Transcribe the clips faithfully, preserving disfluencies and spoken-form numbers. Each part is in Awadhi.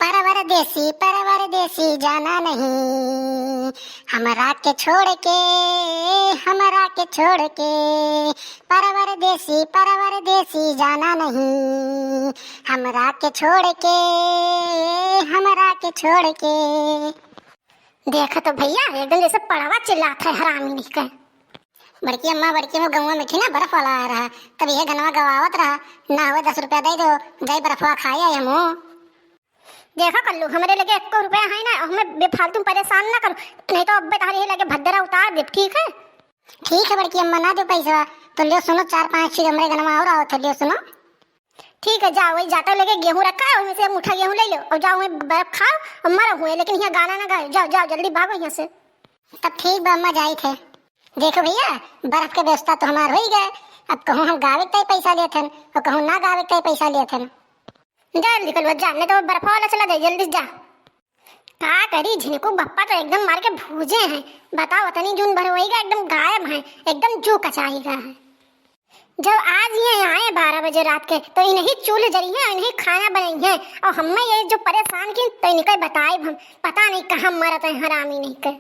परवरदेसी, परवरदेसी जाना नहीं, हमरा के छोड़ के, हमरा के छोड़ के। परवरदेसी, परवरदेसी जाना नहीं, हमरा के छोड़ के, हमरा के छोड़ के। देखा तो भइया, एकदम जैसे पड़वा चिल्लात है हरामी नहीं के। बड़की अम्मा, बड़की अम्मा, गौवा में थी ना, बर्फ वाला आया रहा, तब यह गनवा गवावत रहा, ना हुए दस रुपया दे दो, जाई बर्फवा खाए आई हमहू। देखा कल्लू, हमरे लगे एको रुपया है ना, हमें बेफालतू परेशान ना करो, नहीं तो अब्बे तहरे लगे भद्दरा उतार देब, ठीक है? ठीक है बड़की अम्मा, ना दो पैसा, तो लियो सुनो, चार पाँच चीज हमरे गनवा और आवत है, लियो सुनो। ठीक है, जाओ, वही जाता लगे गेहूं रखा है, वहीं से मुठा गेहूं ले लो और जाओ, वहीं बर्फ खाओ और मरो हुए, लेकिन यहाँ गाना ना गाओ, जाओ, जाओ, जल्दी भागो यहाँ से। तब ठीक बा अम्मा, जाइत है। देखो भइया, बर्फ के व्यवस्था तो हमार होई गए, अब कहूँ हम गावे के तय पैसा लेत हन और कहूँ ना गावे के तय पैसा लेत हन। जा जल्दी कलवा जा, नहीं तो बर्फ वाला चला जाए, जल्दी जा। का करी, झिनकू बप्पा तो एकदम मार के भूजे हैं। बताओ, तनी जून भर होई गए, एकदम गायब हैं, एकदम जू कचाई गए हैं। जब आज ये आए बारह बजे रात के, तो इन्हीं चूल्ह जरी है, इन्हीं खाना बनाई है, और हमें ये जो परेशान की, तो इनके बताए हम, पता नहीं कहाँ मरत है हरामी नहीं के।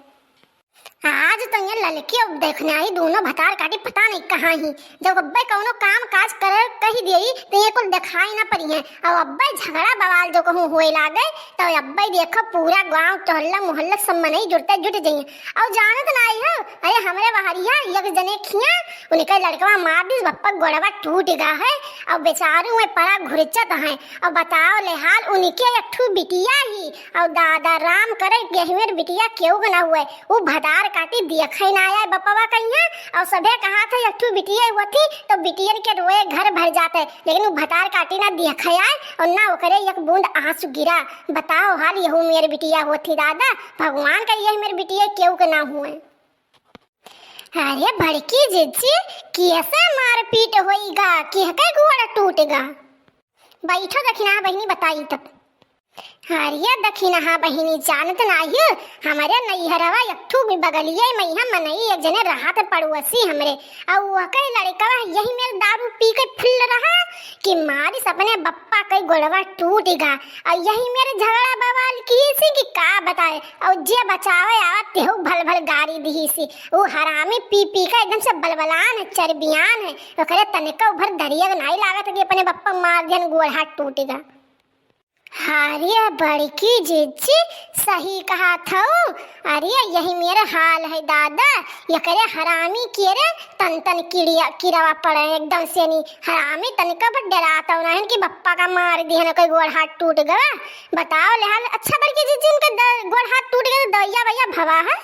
आज तो ये ललकी और देखना ही दोनों भतार काटी पता नहीं कहाँ ही। जब अब्बे कौनो काम काज करे कही दियई, तो ये कुल दिखाई ना पड़ी है। और अब्बे झगड़ा बवाल जो कहूँ होए लागे, तो अब्बे देखो पूरा गांव, टोहल्ला, मोहल्ला सब मनई जुटते जुट जइए। और जानत ना आई हो, अरे हमरे बहरिया एक जने खिया, उनके लड़कवा मार दिस, बप्पा गोड़वा टूट गा है। और बेचारू में पड़ा घुरचत है। और बताओ ले हाल, उनके एक ठू बिटिया ही, और दादा राम करे गहमेर बिटिया केहू के ना हुए, उ भतार काटी देखे ना आए बपवा कहिया। और सभे कहा थे एक ठू बिटिया हुआ थी तो बिटियन के रोए घर भर जाते, लेकिन उ भतार काटी ना देखे आए और ना ओकरे एक बूंद आंसू गिरा। बताओ हाल, यहू मेर बिटिया होती दादा, भगवान का यही मेर बिटिया केहू के ना हुए। अरे बड़की जिज्जी, कैसे मारपीट होइगा, केहके गोड़ टूटगा? बैठो दखिनहा बहिनी, बताई तब। अरे दखिनहा बहिनी, जानत नाहियो, हमरे नैहरवा एक ठू बगलिए में यहाँ मनई एक जने रहत पड़ोसी हमरे, और वहके लड़कवा यही मेर दारू पी के फुल रहा कि मारिस अपने बप्पा के गोड़वा टूट गा। और यही मेर झगड़ा बवाल की सी कि का बताए, और जे बचावे आवा तेहू भल भल गारी दिही सी। उ हरामी पी पी के एकदम से बलबलान है, चरबियान है, ओकरे तनिको भर दरिया नाई लागत कि अपने बप्पा मार दिहन, गोड़ हाथ टूट गा। अरे बड़की जिज्जी, सही कहा थऊ। अरे यही मेर हाल है दादा, एकरे हरामी के रे तन तन किड़िया, किड़वा पड़े एकदम से नी। हरामी तनिको भर डरात हो रहन कि बप्पा का मार दिहन, कोई गोड़ हाथ टूट गवा। बताओ ले हाल। अच्छा बड़की जिज्जी, उनके द-, गोड़ हाथ टूट गए तो दवाइया भैया भवा है?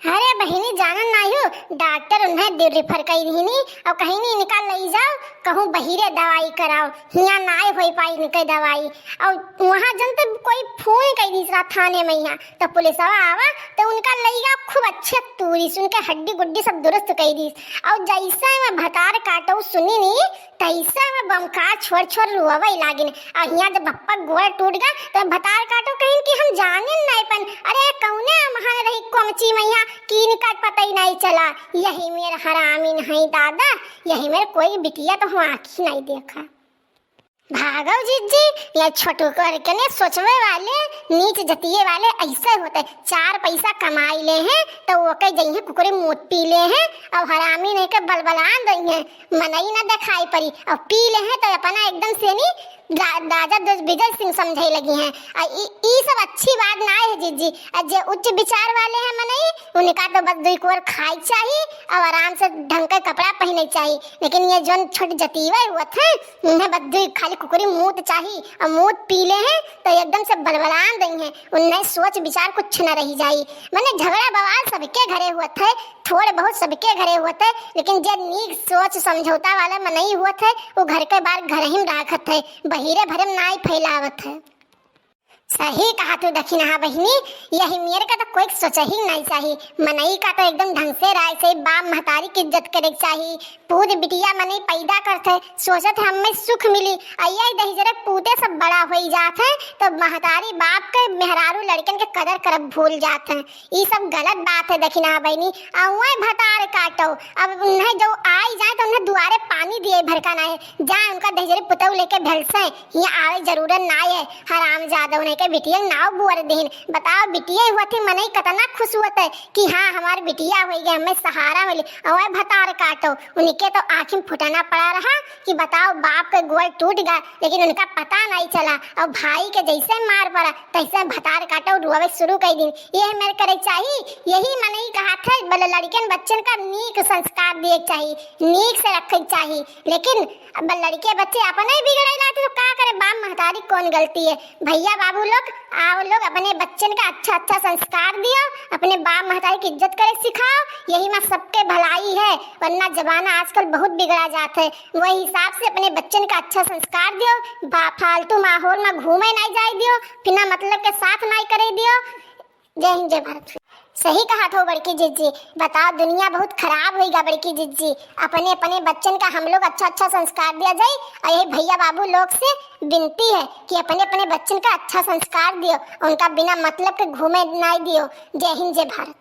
अरे बहिनी, जानन नाहियो, डॉक्टर उन्हें दि-, refer कई दिहिनी और कहिनी इनका लई जाओ, कहूँ बहिरे दवाई कराओ, हियाँ नाय होई पाई इनके दवाई। और वहाँ जन तो कोई फोन कई दिस रहा थाने में, यहाँ तो पुलिसवा आवा तो उनका लई गया खूब अच्छे तूरी से, उनके हड्डी गुड्डी सब दुरुस्त कई दिस। और जैसे मैं भतार काटो सुनी नी, तैसे में बमकार छोड़ छोड़ रोवे लागिन। आ हियाँ जब बप्पा गोड़ टूट गया तो भतार काटो कहिन कि हम जानिन नहीं पन, अरे कौने अमहन रही कोमची मैया, कीन का पता ही नहीं चला। यही मेर हरामी नहीं दादा, यही मेर कोई बिटिया तो हम आँखी नहीं देखा। भागो जिज्जी, ये छोटू करके ने सोचवे वाले, नीच जतिये वाले ऐसे होते। चार पैसा कमाई ले हैं तो ओके जइहे कुकुरी मूत पी ले हैं, और हरामी नहीं के बलबलान दई हैं, मनई ना दिखाई पड़ी, और पी ले हैं तो अपना एकदम से नी रा-, राजा दुर्विजय सिंह समझे लगी हैं। आ ई, ई सब अच्छी बात ना है जिज्जी। आ जे उच्च विचार वाले हैं मनई, उनका तो बस दुई कोर खाई चाहिए और आराम से ढंग के कपड़ा पहने चाहिए, लेकिन ये जोन छोट जतीवे हुआ थे, उन्हें बस दुई खाली कुकुरी मूत चाही और मूत पी ले हैं तो एकदम से बलबलान दई हैं, उन्हें सोच विचार कुछ न रही जाई। मने झगड़ा बवाल सबके घरे हुआ थे, थोड़ बहुत सबके घरे हुआ थे, लेकिन जे नीक सोच समझौता वाला मनई हुआ थे, वो घर के बाहर घर ही में राखत है, बहिरे भरे में नाई फैलावत है। सही कहा तू दखिनहा बहिनी, यही मेर का तो कोई सोचही नहीं चाही। मनई का तो एकदम ढंग से रहे से, बाप महतारी की इज्जत करे के चाही। पूत बिटिया मनई पैदा करत है, सोचत है हमें सुख मिली, आ यही दहिजरे पूते सब बड़ा होई जात है, तो महतारी बाप के, मेहरारू लड़कन के कदर करब भूल जात है। ई सब गलत बात है दखिनहा बहिनी। आ उहे भतार काटो, अब उन्हें जो आई जाए तो उन्हें दुआरे पानी दिए भर का नाहीं, जाए उनका दहिजरे पुतऊ लेके भेलसे, हियाँ आवे जरूरत नाहीं है। हरामजादा उन्हें के बिटिया नाव बुअर दीन। बताओ, बिटिया हुआ थी, मनई कतना खुश हुआ था कि हाँ, हमार बिटिया होई गई, हमें सहारा मिली। अवै भतार काटो, उनके तो आँखी में फुटाना पड़ा रहा कि बताओ, बाप के गोड़ टूट गया, लेकिन उनका पता नहीं चला। और भाई के जैसे मार पड़ा, तैसे भतार काटो, रुआवे शुरू कर दीन। ये मेर करे चाही, यही मनई कहा था, बोले, लड़कन बच्चन का नीक संस्कार दिए के चाही, नीक से रखे के चाही। लेकिन अब लड़के बच्चे अपने ही बिगड़े जाते तो का करे, बाप महतारी कौन गलती है? भैया बाबू लोग, आओ लोग, अपने बच्चन का अच्छा अच्छा संस्कार दियो, अपने बाप महतारी की इज्जत करे सिखाओ, यही में सबके भलाई है। वरना जमाना आजकल बहुत बिगड़ा जात है। वही हिसाब से अपने बच्चन का अच्छा संस्कार दियो, बा-, फालतू माहौल में घूमे नहीं जाए दियो, बिना मतलब के साथ नहीं करे दियो। जय हिंद, जय भारत। सही कहा थो बड़की जिज्जी, बताओ, दुनिया बहुत खराब होइगा बड़की जिज्जी। अपने अपने बच्चन का हम लोग अच्छा अच्छा संस्कार दिया जाए, और यही भैया बाबू लोग से विनती है कि अपने अपने बच्चन का अच्छा संस्कार दियो, उनका बिना मतलब के घूमे नहीं दियो। जय हिंद, जय भारत।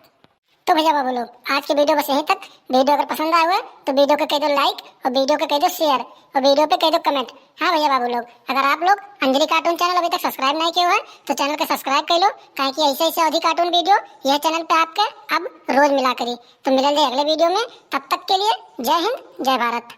तो भैया बाबू लोग, आज के वीडियो बस यहीं तक। वीडियो अगर पसंद आए हुए तो वीडियो को कह दो like और वीडियो को कह दो share और वीडियो पे कह दो comment। हाँ भैया बाबू लोग, अगर आप लोग अंजलि cartoon channel अभी तक subscribe नहीं किए हुए हैं तो channel को subscribe कर लो, काहे कि ऐसे ऐसे अवधी cartoon वीडियो यह channel पे आपके अब रोज मिला करी। तो मिलल जाए अगले वीडियो में, तब तक के लिए जय हिंद, जय भारत।